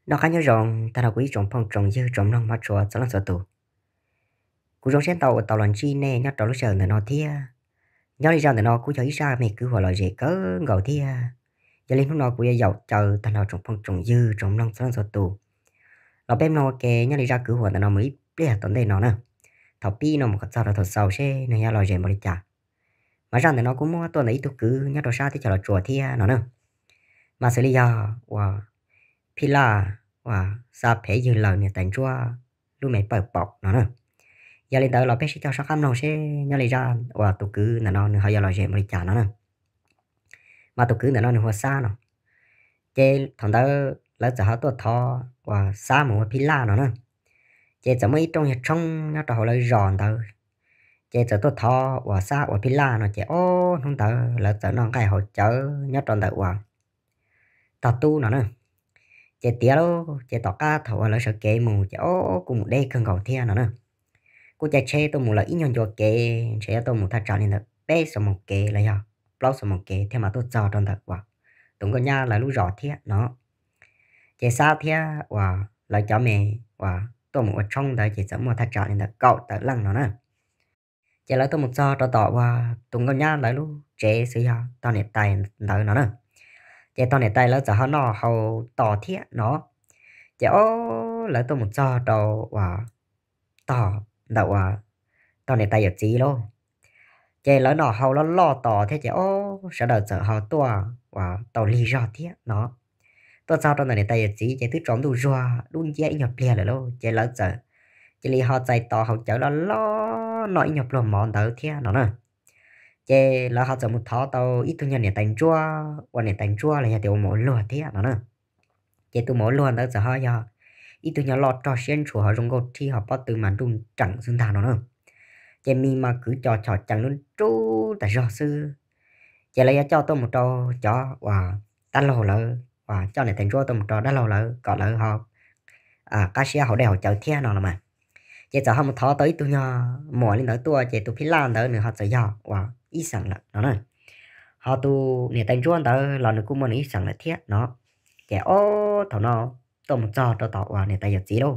Noj qab nyob zoo tag nrho kuv ib tsoom phooj tsoom ywg tsoom mloog hmov tshua txhua leej txhua tus. Kuv zoo siab ntau uas tau los ntsib nej nyob rau lub sij hawm ntawm no thiab. Nyob li zaj ntawm no kuj yog ib zaj me kwv huam lom zem kawg nkaus thiab. Yog li hnub no kuv yuav yaum caw tag nrho tsoom phooj tsoom ywg tsoom mloog txhua leej txhua tus los peb mloog ua ke nyob li zaj kwv huam ntawm no mus ib pliag tom ntej no na. Thaum pib no mus kom txog rau thaum xaus seb nws yuav lom zem npaum li cas. Mas zaj ntawm no kuj muab tuaj ntawm ib tug kwv nyob rau sab teb chaws Los Tsuas thiab no na. Mas xws li yog uas Phij Laj uas xa phem ywg lawm niam tais ntsuab lub me pawj paum no na. Yog li ntawd los peb sib coj soj qab mloog seb nyob li zaj uas tus kwv ntawm no nws ho yuav lom zem npaum li cas no na. Mas tus kwv ntawm no nws hu ua Xab no. Ces thaum ntawd lawv txawm ho tuaj thov uas Xab mus ua Phij Laj no na. Ces txawm muaj ib rooj yog tshoob nyob rau hauv lawv zos ntawd. Ces txawm tuaj thov uas Xab ua Phij Laj no ces ob hnub ntawd lawv txawm noj nqaij haus cawv nyob rau ntawm uas tog tub no na. Ces tiav lauj, ces tom qab thaum uas lawv sawv kev mus ces ob kuj mus deb kawg nkaus thiab no na. Kuj caij tsheb tuaj mus lawm ib nyuag ncua kev, ntshe yuav tuaj mus thaj tsam li ntawm peb xuab moos kev los yog plaub xuab moos kev thiaj mam tuaj txog rau ntawm uas tus nkauj nyab lawv lub zos thiab no. Ces Xab thiab uas lawv cov me uas tuaj mus ua tshoob ntawd ces txawm muaj thaj tsam li ntawm kaum tawm leej no na. Ces lawv tuaj mus txog rau tom uas tus nkauj nyab lawv lub tsev xwb yog tog niam tais ntawd no na. Ces tog niam tais lawv txawm ho noj haus tos thiab no. Ces ob lawv tuaj mus txog rau uas tog ntawm uas tog niam tais yawm txiv lauj. Ces lawv noj haus loj loj tos thiab ces ob sawv daws txawm ho tuaj uas tau lig zog thiab no. Tuaj txog rau ntawm niam tais yawm txiv ces twb tsaus ntuj zuag dub nciab ib nyuag pliag lawm lauj, ces lawv txawm cia li ho txais tos haus cawv loj loj noj ib nyuag pluag mov ntawd thiab no na. Ces lawv ho txawm mus thov tau ib tug nyuag niam tais ntsuab, ua niam tais ntsuab los yog tias ua mus ua luag thiab no na. Ces tus mus ua luag ntawd txawm ho yog ib tug nyuag loj rog siab ntshua ho zoo nkauj rhib ho pob tw mas nruj nreem xwb ntag no na. Ces me mas kwv co chom cees lub nruj tas zog xwb. Ces lawv yuav coj tuaj mus rau cov uas dab laug lawv, uas coj niam tais ntsuab tuaj mus rau dab laug lawv kom lawv ho qab siab haus dej haus cawv thiab no los mas. Ces txawm ho mus thov tau ib tug nyuag muam li ntawd tuaj ces tus Phij Laj ntawd nws ho txawm yog uas ib xeem lawm no na. Ho tus niam tais ntsuab ntawd los nws kuj muaj nws ib xeem lawm thiab no. Ces ob thaum no tuaj mus txog rau tom uas niam tais yawm txiv lauj.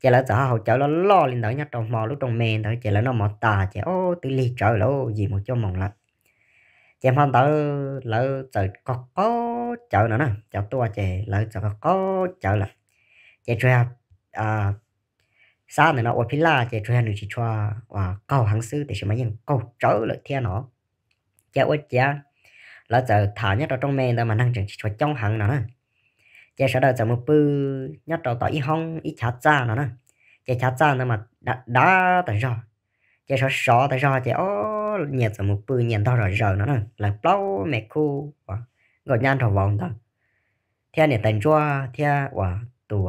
Ces lawv txawm ho haus cawv loj loj li ntawd nyob rau hmo lub rooj me ntawd ces lawv noj mov tas ces ob twb lig tsawv lawm yim mus cuaj moos lawm. Ces hmo ntawd lawv txawm qaug qaug cawv no na, cov tuaj ces lawv txawm qaug qaug cawv lawm. Ces tsuas yog Xab ntawm no ua Phij Laj ces tsuas yog nws tsis tshua uas qaug heev xwb tiam sis mas yeej qaug tsawv lawm thiab no. Ces ua ciav lawv txawm tham nyob rau rooj me ntawd mas neeg tseem tsis tshua coob heev no na. Ces sawv daws txawm mus pw nyob rau tom ib hoob ib chav txaj no na. Ces chav txaj ntawd mas dav dav tas zog, ces sov sov tas zog ces ob nyias txawm mus pw nyias ntog zom zaws no na. Lawv plaub me khub uas nkauj nyab nraug vauv ntawd thiab niam tais ntsuab thiab uas tus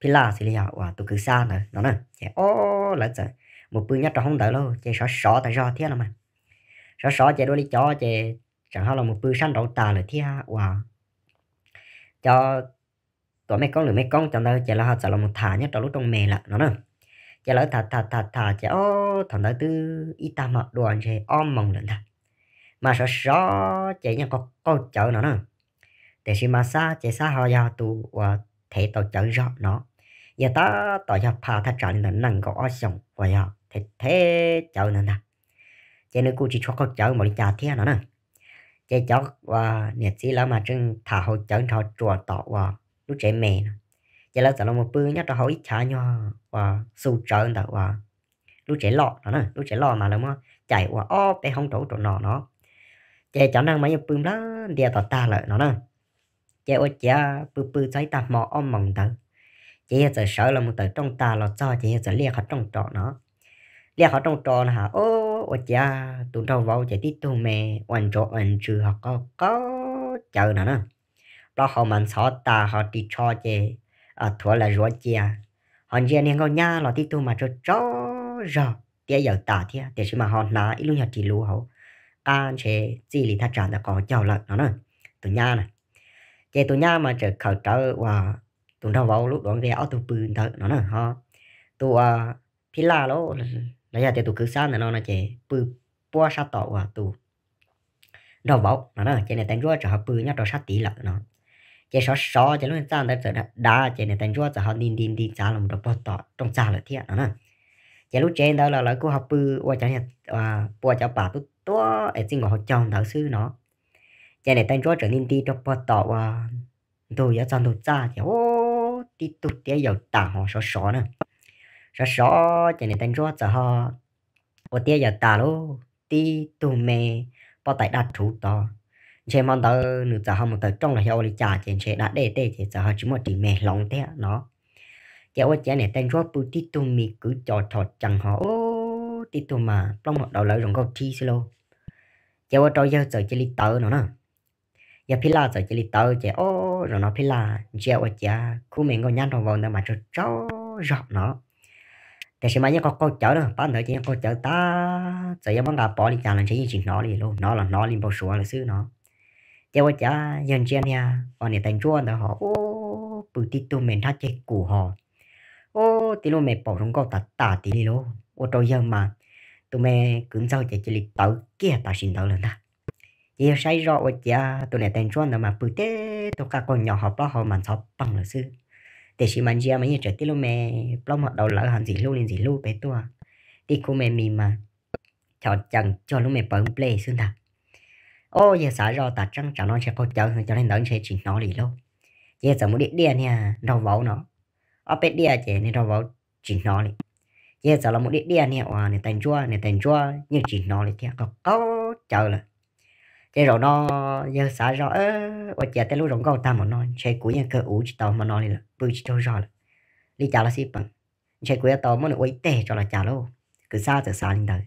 Phij Laj xws li yog uas tus kwv Xab ntawd no na. Ces ob lawv txawm mus pw nyob rau hoob ntawd lauj, ces sov sov tas zog thiab no mas. Sov sov ces dua li cov ces tseem ho los mus pw sab nraud tas lawm thiab uas cov tuam mej koob lwm mej koob cov ntawd ces lawv ho txawm los mus tham nyob rau lub rooj me lawm no na. Ces lawv tham tham tham tham ces ob thaum ntawd twb ib tag hmo dua ntshe ob moos lawm ntag. Mas sov sov ces yeej qaug qaug cawv no na. Tiam sis mas Xab ces Xab ho yog tus uas thev tau cawv zog no, yog tab tom yog pha thaj tsam li ntawm nees nkaum ob xyoos uas yog thev thev cawv ntawd ntag. Ces nws kuj tsis tshua qaug cawv npaum li cas thiab no na. Ces cov uas niam txiv lawv mas tseem tham haus cawv nrho tsuas tom uas lub tsev me no. Ces lawv txawm los mus pw nyob rau hauv ib chav nyuag uas xu tsawv ntawm uas lub tsev loj no na, lub tsev loj mas lawv muab cais ua ob peb hoob rau ub rau no no. Ces cov neeg mas yeej pw nplawg ntia tom tag lawm no na. Ces ua ciav pw pw txog ib tag hmo ob moos ntawd, ces yawg txawm sawv los mus tawm rooj tas los txog ces yawg txawm liaj qhov rooj rau no. Liaj qhov rooj rau no ha, ua ciav tus nraug vauv ces tib tug me ua ntsuav ua ntsws ho qaug qaug cawv no na. Plaub hau mas ntxhov tas ho ris tsho ces thuav las zuav cia. Ho ntsia niag nkauj nyab los tib tug mas tsaug tsaug zog tiab yaws tas thiab, tiam sis mas ho hnav ib lub nyuag ris luv hauv qab ntshe txij li thaj tsam ntawm qhov caug lawm no na, tus nyab na. Ces tus nyab mas tseem khawm rawv uas tus nraug vauv lub duav nqia ob tug pw ntawd no na ho. Tus uas Phij Laj los yog tias tus kwv Xab ntawm no no ces pw puab sab tom uas tus nraug vauv no na, ces niam tais ntsuab tseem ho pw nyob rau sab tid lawm no. Ces sov sov ces lub niag txaj ntawd txawm dav dav ces niam tais ntsuab txawm ho nti nti nti txav los rau pog tom rooj txag lawm thiab no na. Ces lub tsev ntawd los lawv kuj ho pw ua cov, pua cov pas tuab tuab es txij nkaus hauv caug ntawd xwb no. Ces niam tais ntsuab txawm nti nti rau pog tom uas ntug yuav txog ntug txaj ces ua tib tug tiab yaws tas ho sov sov na. Sov sov ces niam tais ntsuab txawm ho ua tiab yaws tas lauj, tib tug me pob tais daj rhuv tod. Ntshe hmo ntawd nws txawm ho mus tawm rooj los xyov ua li cas ces ntshe da dej tej ces txawm ho tsis muaj ris me hloov thiab no. Ces ua ciav niam tais ntsuab pw tib tug me kwv co rho cees ho, tib tug mas plaub muag daus lawv zoo nkauj thib xwb lauj. Ces ua rau yawg txawm cia li tawv no na. Yawg Phij Laj txawm cia li tawv ces o, zaum no Phij Laj ntsia ua ciav khub me nkauj nyab nraug vauv ntawd mas tsaug tsaug zog no. Tiam sis mas yeej qaug qaug cawv na, pab ntawd ces yeej qaug cawv tas, txawm yuav muab nqa pov li cas los ntshe yeej tsis hnov li lauj, hnov los hnov li npau suav lawm xwb no. Ces ua ciav yawg ntsia niag uas niam tais ntsuab ntawd ho ub pw tib tug me nrhab ceg kus ho ub tib lub me paum zoo nkauj tas tas tid li lauj, ua rau yawg mas tus me kwv ntxawg ces cia li tawv kiag tam sim ntawd lawm ntag. Ces yawg saib zoj ua ciav tus niam tais ntsuab ntawd mas pw tib tug qaj qaug nyo ho plaub hau mas ntxhov poog lawm xwb. Tiam sis mas ntsia mas yeej tseem tib lub me plaub muag daus lawv ho ntxim hlub li ntxim hlub pem tuaj, tib khub me mis mas chom cees cuag lub me pawv nplej xwb ntag. O, yawg xav zoj tas tseeb tsam no ntshe qaug cawv cov li ntawd ntshe tsis hnov li lauj. Ces yawg txawm mus diaj diaj niag nraug vauv no, ob peb diaj ces niag nraug vauv tsis hnov li. Ces yawg txawm los mus diaj diaj niag uas niam tais ntsuab, niam tais ntsuab yeej tsis hnov li thiab, qaug qaug cawv lawm. Ces zaum no yawg xav zoj ua ciav tej lub zoo nkauj tag mus no ntshe kuv yeej kawg uv tsis tau hmo no li lawm, pw tsis tsaug zog lawm. Li cas los xij peem, ntshe kuv yuav tau muab nws ua ib teg tso los cas lauj. Kwv Xab txawm xav li ntawd.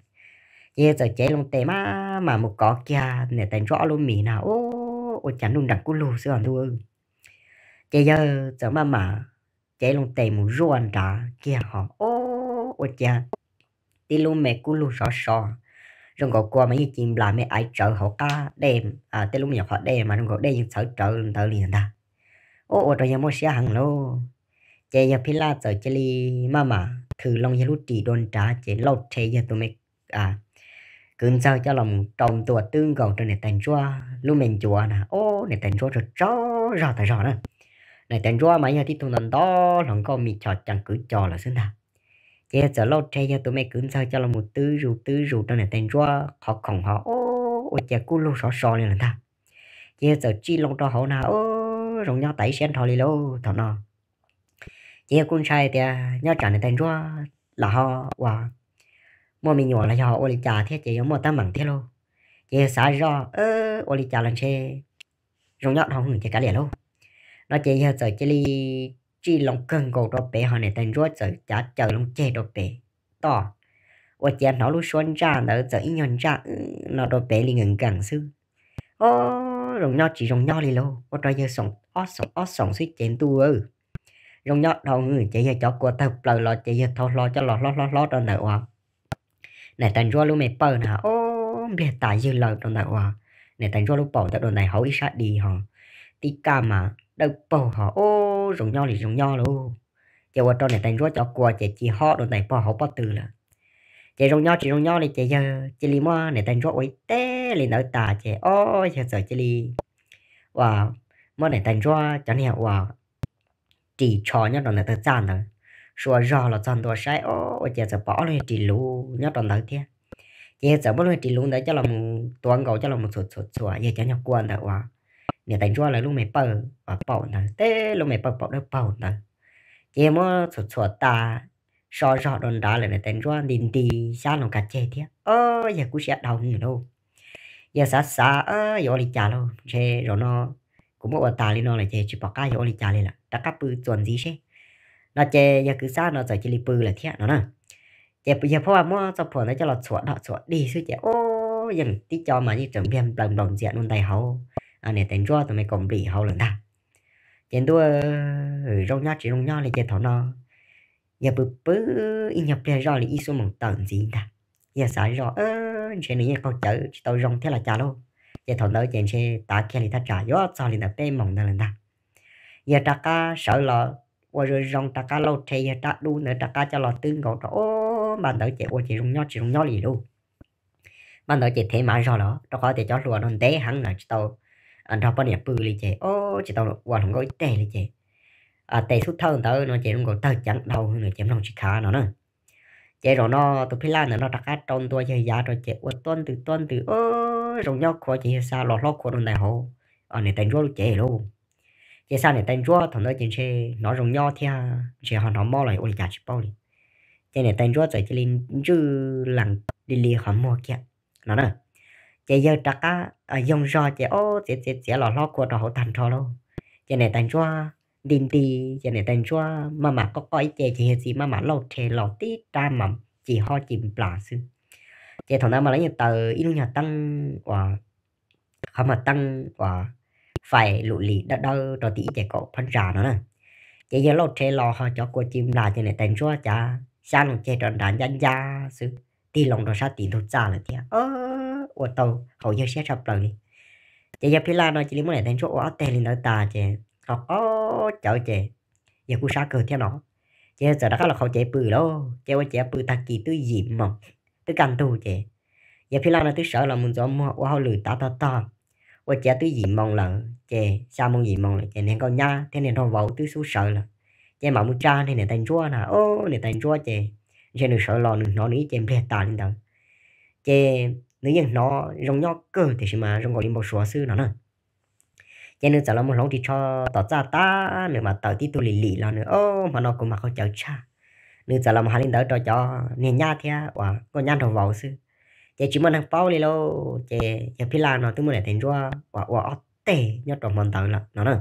Ces yawg txawm cev loo tes maj mam mus kov kiag niam tais ntsuab ob lub mis na, ub, ua cas nruj nreem kub lug xwb os ntuj. Ces yawg txawm maj mam cev loo tes mus zuaj nrad kiag ho, ub, ua ciav tib lub me kub lug sov so, zoo nkaus kua mas yeej ci nplas me aiv tsawv hauv qab dej, tej lub me nyuam qhov dej mas zoo nkaus dej yeej txhawv rawv ntawd li ntag. Ub, ua rau yawg muaj siab heev lauj. Ces yawg Phij Laj txawm cia li maj mam thws loo yawg lub ris dua nrad ces lauj rhe yawg tus me kwv ntxawg coj los mus rau ntua twb nkaus rau niam tais ntsuab lub me ncuav na, ub, niam tais ntsuab tsaug tsaug zog tas zog na. Niam tais ntsuab mas yog tib tug ntau ntau hluas nkauj me chom cees kwv co lawm xwb ntag. Ces yawg txawm lauj rhe yawg tus me kwv ntxawg coj los mus twb zus twb zus rau niam tais ntsuab qhov khoom ho, ub, ua ciav kub lug sov so li lawm ntag. Ces yawg txawm tsij loo rau hauv na, ub, zoo nyob tas ib siab nrho li lauj thaum no. Ces yawg kuj ntshai tias nyob tsam niam tais ntsuab lam ho uas muaj me nyuam los yog ua li cas thiab ces yuav muaj teeb meem thiab lauj. Ces yawg xav zoj ua li cas los ntshe zoo nyob dhau ces kav liam lauj no ces yawg txawm cia li tsij loo kawg nkaus rau pem ho niam tais ntsuab txawm cav caws loo ceg rau pem toj. Ua ciav hnov lub suab ntsaj ntawd txawm ib nyuag ntsaj no rau pem li nkees nkees xwb. O, zoo nyob tsis zoo nyob li lauj, ua rau yawg xoom ob xoom ob xoom xwb ces ntuj, zoo nyob dhau ces yawg cov kua tawg plaws los ces yawg thau hlo coj los hlob hlob hlob rau ntawm uas niam tais ntsuab lub me pawj na, o, npliag tas ywg laws rau ntawm uas niam tais ntsuab lub paum ntawd dua ntais hauv ib sab di ho tib kaj mas dawb paug ho, o, zoo nyob li zoo nyob lauj. Ces ua rau niam tais ntsuab cov kua ces ci hob dua ntais pog hauv pob tw lawm. Ces zoo nyob tsis zoo nyob li ces yawg cia li muab niam tais ntsuab ua ib teg li ntawd tas ces o, yawg txawm cia li uas muab niam tais ntsuab cov niag uas ris tsho nyob rau ntawm taw txaj ntawd sua zog los txog ntua saib o, ua ciav txawm pom ob lub niag ris luv nyob rau ntawd thiab. Ces yawg txawm muab lub niag ris luv ntawd coj los mus tuav nkaus coj los mus txhuam txhuam txhuam yawg cov nyuag kua ntawm uas niam tais ntsuab lawv lub me pawj uas paum ntawd, tej lub me pawj paum dawb paug ntawd. Ces yawg muab txhuam txhuam tas so zog dua nrad lawm niam tais ntsuab nti nti xyab loo ka ceg thiab o, yawg kub siab dhau heev lauj. Yawg xav xav yuav ua li cas lauj, ntshe zaum no kuv muab ua tas li no lawm ces tsis pom qab yuav ua li cas li lawm, rov qab pw txuas ntxiv seb no ces yawg kwv xab no txawm cia li pw lawm thiab no na. Ces yawg pheej muab txoj phuam ntawd coj los txhuam dog txhuam dig xwb ces o, yeej tib co mas yeej tseem npliag nplaws nplaum ntxias dua ntais hauv niam tais ntsuab tus me kaum nplim hauv lawm ntag. Ces ntuj, zoo nyob tsis zoo nyob li ces thaum no yawg pw pw ib nyuag pliag zoj li ib xuab moos tawm ntxiv ntag. Yawg xav zoj ntshe nws yeej qaug cawv tsis tau zoo thiab los cas lauj. Ces thaum ntawd ces ntshe tav kiag li thaj tsam yuav txog li ntawm peb moos ntawd lawm ntag. Yawg rov qab sawv los ua zoo zoo rov qab lauj rhe yawg rab dub ntawd rov qab coj los twb nkaus rau o, npaj ntawd ces ua ces zoo nyob tsis zoo nyob li lauj. Npaj ntawd ces thev mav zog lawm rau qhov tias cov hluas no ntev heev lawm tsis tau nrog poj niam pw li ces o, tsis tau ua hluas nkauj ib teg li ces tes xub thawj ntawd no ces zoo nkaus tawg ceev dhau no ces mloog tsis khav no na. Ces zaum no tus phij laj ntawm no rov qab rau ntua yawg yav rau ces ua tuab ntws tuab ntws o, zoo nyob khua ces yawg xa los hlob khua rau ntawm hauv niam tais ntsuab lub cev lauj. Ces xa niam tais ntsuab thaum ntawd ces ntshe hnov zoo nyob thiab ntshe ho hnov mob los ua li cas tsis paub li. Ces niam tais ntsuab txawm cia li ntswj lees li li qhov muag kiag no na. Ces yawg rov qab yoog zog ces o, txiav txiav txiav los hlob khua rau hauv tag nrho lauj. Ces niam tais ntsuab nti nti, ces niam tais ntsuab maj mam qoj qoj ib ce ces yawg txiv maj mam lauj rhe los tib rab mas ci hob ci nplas xwb. Ces thaum ntawd mas lawv yeej taws ib lub nyuag teeb uas, qhov muag teeb uas fais lum lis dawb dawb rau tim ib ce kaum phab ntsa no na. Ces yawg lauj rhe los ho cov kua ci nplas ces niam tais ntsuab cav xyab loo ceg rau nrad ncab ncab xwb, tig loo rau sab tim ntug txaj lawm thiab. Ua tau haum yawg siab tshaj plaws li. Ces yawg phij laj no cia li muab niam tais ntsuab ua ob teg li ntawd tas ces ho qhov cawv ces yawg kuj sab kawg thiab no. Ces yawg txawm rov qab los qhauv cev pw lauj, ces ua ciav pw tag kis twb yim moos, twb kaj ntug ces yawg phij laj no twb sawv los mus ntxuav muag ua hauj lwm tav tog tog. Ua ciav twb yim moos lawm ces xya moos yim moos lawm ces niag nkauj nyab thiab niag nraug vauv twb xub sawv lawm. Ces mam mus tsa niag niam tais ntsuab na, o, niam tais ntsuab ces ntshe nws sawv los nws hnov nws ib ce npliag tas li ntawd. Ces nws yeej hnov zoo nyob kawg tiam sis mas zoo nkaus li npau suav xwb no na. Ces nws txawm los mus hloov ris tsho tom txaj tag nws mam tawm tib tug lim lim los nws, o, hmo no kuv mas qaug cawv tshaj. Nws txawm los mus hais li ntawd rau cov niag nyab thiab uas nkauj nyab nraug vauv xwb, ces tsis muaj neeg paub li lauj. Ces yawg phij laj no twb muab niam tais ntsuab uas ua ob teg nyob rau hmo ntawd lawm no na.